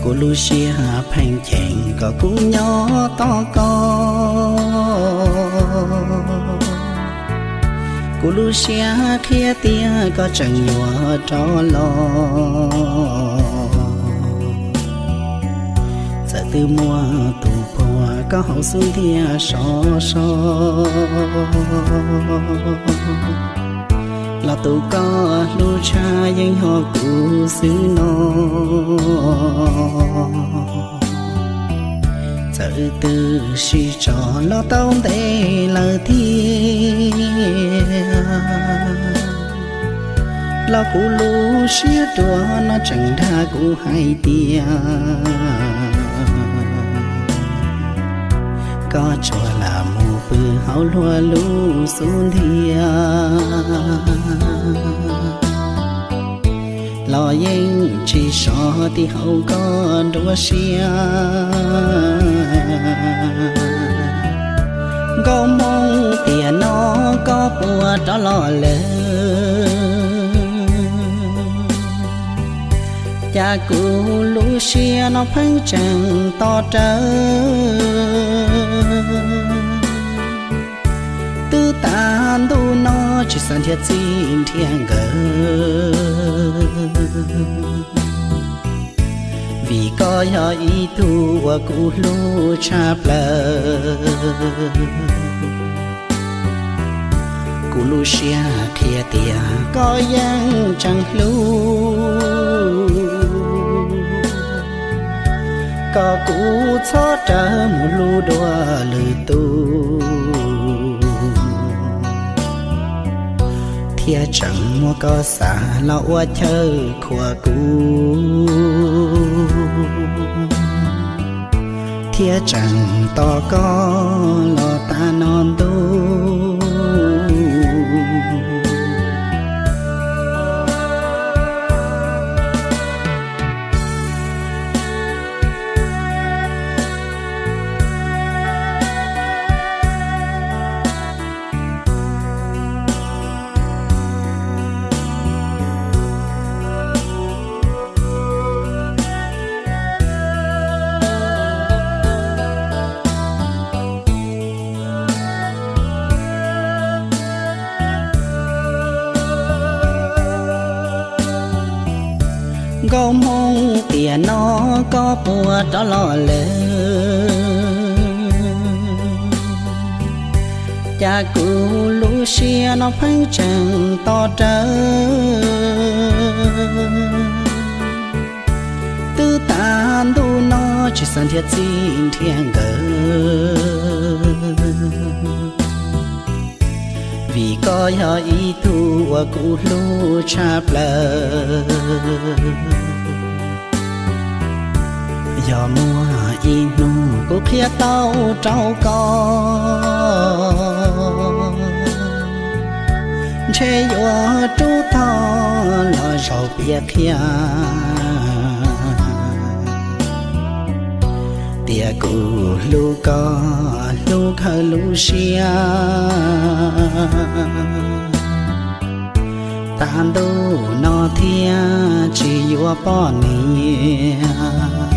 Kuv lub siab pheej cheem kom kuv nyob tos koj. Kuv lub siab qhia tias koj tseem yuav rov los. Txawm twb muaj tus puag koj hauv xub ntiag sov so, los tus koj hlub tshaj yeej yog kuv xwb no. Txawm twb sib tso los tau ntev lawm thiab, los kuv lub siab ruam no tseem dag kuv hais tias koj tsuas lam mus pw hauv luag lub xub ntiag, los yeej tsis sov tib hauv koj nruab siab. Nkauj Hmoob, tiam no koj puas rov los lawm? Cas kuv lub siab no pheej tseem to rawv. Twb tas ntuj no tsis xav nrhiav txij nrhiav nkawm, vim koj yog ib tug uas kuv hlub tshaj plaws. Kuv lub siab qhia tias koj yeej tseem hlub, kom kuv txhob rawv mus hlub dua lwm tus, thiaj tseem muab koj xa los ua chaw khuam kuv, thiaj tseem tos koj los tas no ntuj. Nkauj Hmoob, tiam no koj puas rov los lawm? Cas kuv lub siab no pheej tseem to rawv. Twb tas ntuj no tsis xav nrhiav txij nrhiav nkawm, vim koj yog ib tug uas kuv hlub tshaj plaws. Yog muaj ib hnub kuv qhia tau rau koj, ntshe yuav rub tog los zaum piav qhia tias kuv hlub koj hlub kawg lub siab. Tas ntuj no thiaj tsis yuav poj niam.